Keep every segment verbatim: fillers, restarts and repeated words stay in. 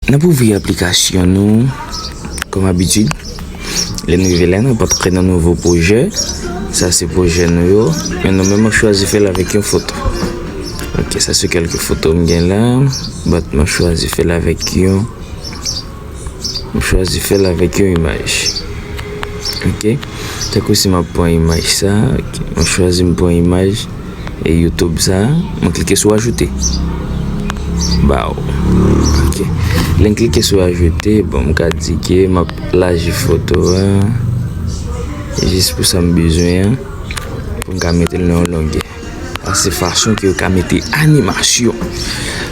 N ap ouvri aplikasyon nou, kòm abitid. Lè n rive la, n ap antre nan nouvo pwojè. Sa se pwojè nou yo. Men nou menm, m ap chwazi fè l avèk yon foto. Ok, sa se kèlke foto m gen la. But m ap chwazi fè l avèk yon, m ap chwazi fè l avèk yon imaj. Ok. Tankou si m ap pran imaj sa, ok, m ap chwazi m pran imaj e YouTube sa, mwen klike sou ajoute. Baw. Ok. Lè m klike sou ajoute, bon, m ka di ke m ap laji foto a. Jis pou sa m bezwen an. Pou m ka mete l nan yon longè. Sa se fason ke yo ka mete animasyon.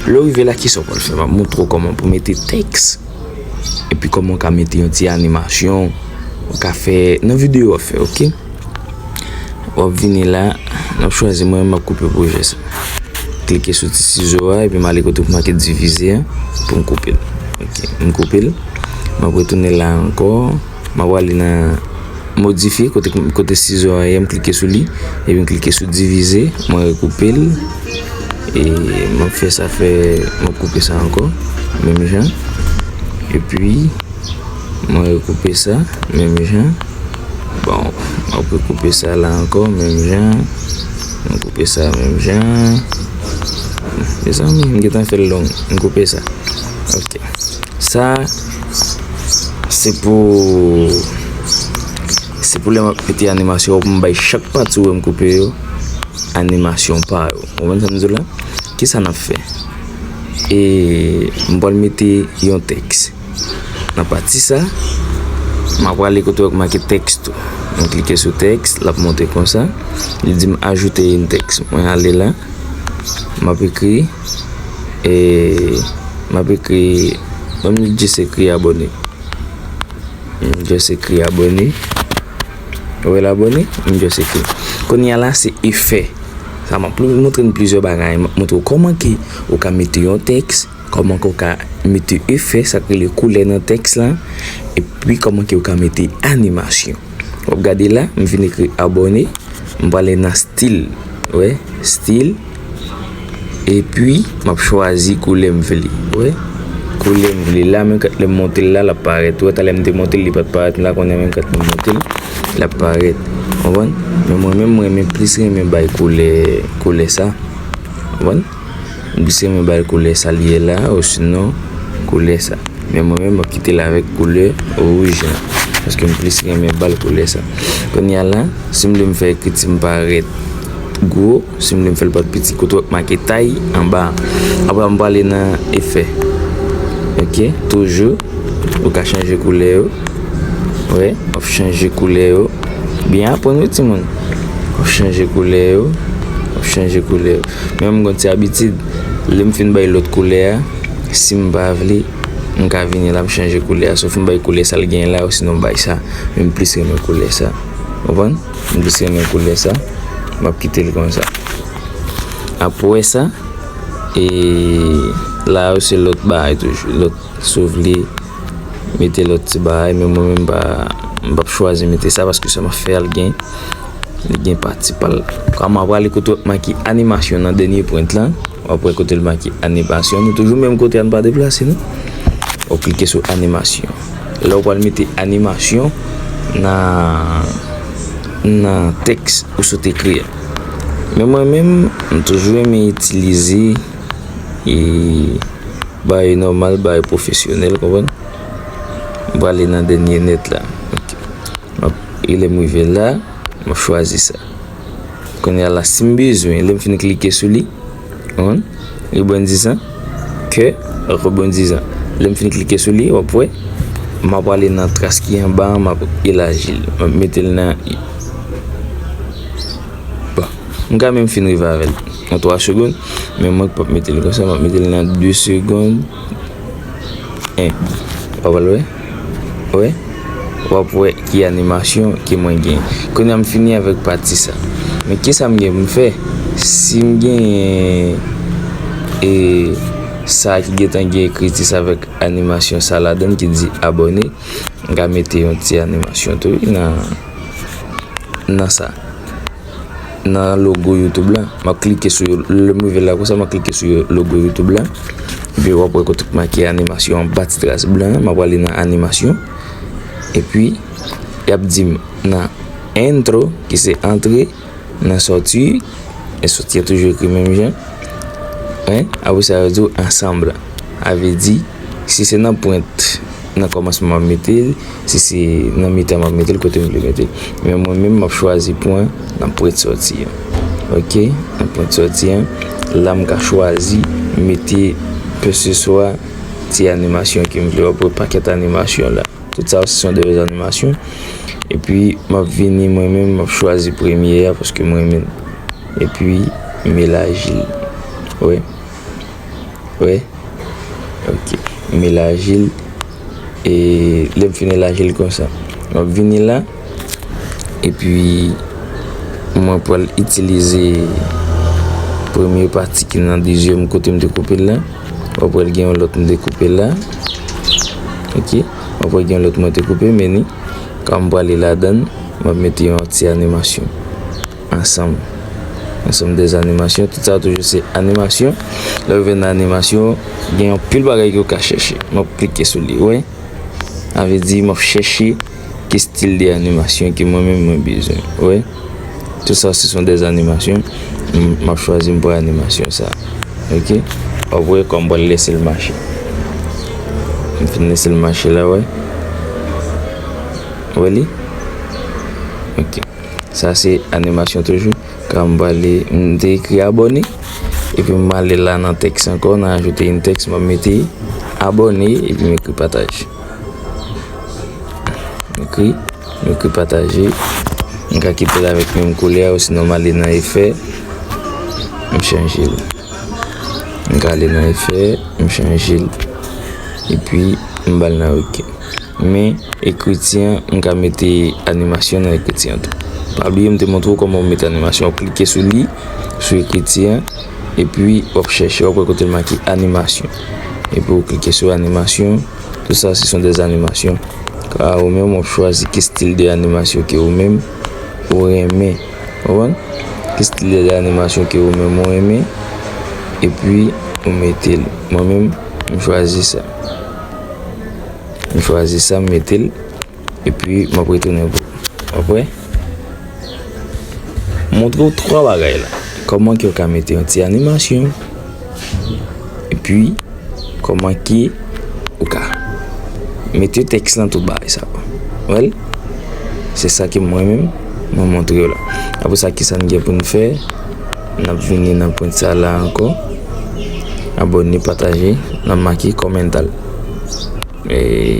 Lè w rive la, kisa w pral fè? M ap montre w kòman pou mete tèks. Epi kòman w ka mete yon ti animasyon. Ou ka fè nan videyo w ap fè, ok? W ap vini la, n ap chwazi, mwen, m ap koupe pwojè sa. Klike sou ti sizo a, epi m ale kote pou make divize a, pou m koupe l. Ok, m koupe l. M ap retounen la ankò. M ap ale nan modifye, kote, kote sizo a ye, m klike sou li. Epi m klike sou divize, mwen rekoupe l. E m ap fè sa fè, m ap koupe sa ankò, menm jan. Epi, mwen rekoupe sa, menm jan. Bon, m ap rekoupe sa la ankò, menm jan. Mwen koupe sa, menm jan. Mezanmi, m gentan fè l long. M koupe sa. Ok. Sa, se pou, se pou lè m ap mete animasyon yo, pou m bay chak pati wè m koupe yo, animasyon pa yo. Ou konprann sa m di w la? Kisa n ap fè? E m pral mete yon tèks. Nan pati sa, m ap prale kote w make tèks tou. Mwen klike sou tèks, l ap monte konsa. Li di m ajoute yon tèks. Mwen ale la. M ap ekri, e, m ap ekri, ban m just ekri abòne. M just ekri abòne. Ou wè l abòne? M just ekri. Kounye a la, se efè. Sa m ap montre n plizyè bagay. M ap montre w kòman ke ou ka mete yon tèks, kòman ke ou ka mete efè, sa k rele koulè nan tèks la, epi kòman ke ou ka mete animasyon. W ap gade la, m vin ekri abòne, m prale nan stil, wè, stil, epi m ap chwazi koulè m vle, wè, koulè m vle. La, menm kat lè m monte l la, l ap parèt, wè, talè m te monte l, li pa t parèt, men la kounye a menm kat lè m monte l, l ap parèt, konprann? Men mwen menm, mwen renmen plis renmen bay koulè, koulè sa, konprann? M plis renmen ba l koulè sa l ye la, osinon koulè sa. Men mwen menm, m ap kite l avèk koulè wouj la. Paske m plis renmen ba l koulè sa. Kounye a la, si m vle m fè ekriti m parèt gwo, si m vle m fè l parèt piti, kote w ap make tay anba a. Apre, m prale nan efè. Ok, toujou, ou ka chanje koulè yo. Wè, w ap chanje koulè yo. Byen aprann wi timoun. W ap chanje koulè yo. W ap chanje koulè yo. Men mwen gon ti abitid, lè m fin bay lòt koulè a, si m pa vle, m ka vini la, m chanje koulè a. Swa m bay koulè sa l genyen la, osinon m bay sa. Men m plis renmen koulè sa. Konprann? M plis renmen koulè sa. M ap kite l konsa. Apre sa, e la yo se lòt bagay toujou. Lòt, si w vle, mete lòt ti bagay, men mwen menm m pa, m p ap chwazi mete sa paske sa m ap fè a l gen, li gen pati pa l. Kòman w prale kote w ap make animasyon nan dènye pwent lan, w ap wè kote l make animasyon. Nou toujou menm kote a, n pa deplase nou. W ap klike sou animasyon. Lè w pral mete animasyon nan, nan tèks ou sot ekri a. Men mwen menm, m toujou renmen itilize e bagay nòmal, bagay pwofesyonèl, konprann? M prale nan dènye nèt la. Ok. M ap, e lè m rive la, m ap chwazi sa. Kounye a la, si m bezwen, lè m fin klike sou li, konprann? Rebondizan, kè, rebondizan. Lè m fin klike sou li, w ap wè, m ap prale nan tras ki anba an, m ap elaji l. M ap mete l nan, bon, m ka menm fin rive avè l nan twa segonn, men mwen k p ap mete l konsa, m ap mete l nan de segonn. En. W ap wè? Wè? W ap wè ki animasyon ke mwen gen. Kounye a m fini avèk pati sa. Men kisa m gen pou m fè? Si m genyen, e, sa ki gentan gen ekriti sa avèk animasyon sa ladan ki di abòne, m ka mete yon ti animasyon tou wi nan, nan sa. Nan logo YouTube la. M ap klike sou, lè m rive la konsa, m ap klike sou logo YouTube la. Epi w ap wè kote k make animasyon anba ti tras blan an, m ap prale nan animasyon. Epi, y ap di m nan intro, ki se antre, nan sòti, e sòti a toujou ekri menm jan. Wi, apre sa, yo di w ansanm. Sa vle di, si se nan pwent, nan kòmansman m ap mete l, si se nan mitan m ap mete l, kote m vle mete l. Men mwen menm, m ap chwazi pran nan pwent sòti an. Oke, nan pwent sòti an, la m ka chwazi mete keseswa ti animasyon ke m vle. W ap wè pakèt animasyon la. Tout sa yo, se son de animasyon. Epi, m ap vini mwen menm, m ap chwazi premye a, paske m renmen l. Epi, m elaji l. Wi. Wi. Ok. M elaji l. E lè m fin elaji l konsa, m ap vini la. Epi, mwen pral itilize premye pati ki nan dezyèm kote m te koupe l la. W ap wè l gen yon lòt m te koupe la. Ok. W ap wè gen yon lòt mwen te koupe, men ni, kan m prale ladan l, m ap mete yon ti animasyon. Ansanm. Ansanm de animasyon. Tout sa toujou se animasyon. Lè w vin nan animasyon, gen yon pil bagay ke w ka chèche. M ap klike sou li, wi. Sa vle di, m ap chèche ki stil de animasyon ke mwen menm mwen bezwen. Wi. Tout sa, se son de animasyon. M, m ap chwazi, m pran animasyon sa. Ok? W ap wè kòman m pral lese l mache. M fin lese l mache la, wi. Wè li? Ok. Sa se animasyon toujou. Kan m prale, m te ekri abòne. Epi m ale la nan tèks ankò, nan ajoute yon tèks, m ap mete abòne, epi m ekri pataje. M ekri, m ekri pataje. M ka kite l avèk menm koulè a, osinon m ale nan efè, m chanje l. M ka ale nan efè, m chanje l. Epi, m ba l nan ok. Men, ekriti an, m ka mete animasyon nan ekriti an tou. Pa bliye, m te montre w kòman w mete animasyon. W ap klike sou li, sou ekriti an, epi w ap chèche, w ap wè kote l make animasyon. Epi w klike sou animasyon, tout sa, se son de animasyon. Ka ou menm, w ap chwazi ki stil de animasyon ke ou menm, ou renmen. Ou konprann? Ki stil de animasyon ke ou menm, ou renmen, epi ou mete l. Mwen menm, m chwazi sa. M chwazi sa, m mete l, epi m ap retounen pou w. W ap wè? Montre w twa bagay la. Kòman ke w ka mete yon ti animasyon, epi kòman ke ou ka mete tèks lan, tout bagay sa yo. Wè l? Se sa ke mwen menm, mwen montre w la. Apre sa, kisa n gen pou n fè? N ap vini nan pwen sa la ankò. Abòne, pataje, n ap make kòmantal. E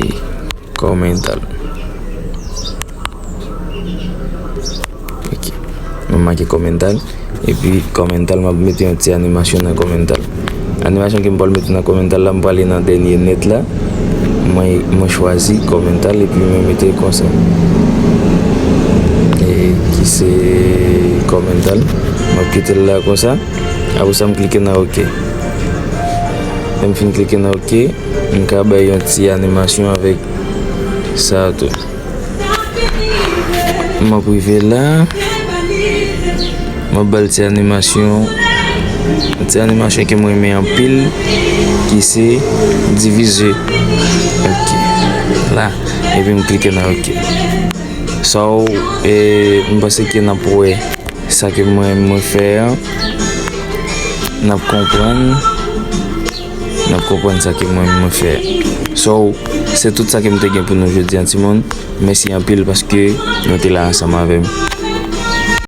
kòmantal. Ok. Mwen make kòmantal. Epi kòmantal, m ap mete yon ti animasyon nan kòmantal. Animasyon ke m pral mete nan kòmantal la, m prale nan dènye nèt la. Mwen, mwen chwazi kòmantal epi mwen mete l konsa. E ki se kòmantal. M ap kite l la konsa. Apre sa, m klike nan ok. Lè m fin klike nan ok, m ka bay yon ti animasyon avèk sa a tou. M ap rive la. M ap ba l ti animasyon. Ti animasyon ke mwen renmen anpil, ki se divize. Ok. La. Epi m klike nan ok. So, e, m panse ke n ap wè sa ke mwen, mwen fè an. N ap konprann. N ap konprann sa ke mwen, mwen fè. So, se tout sa ke m te gen pou nou jodi a, timoun. Mèsi anpil paske nou te la ansanm avè m.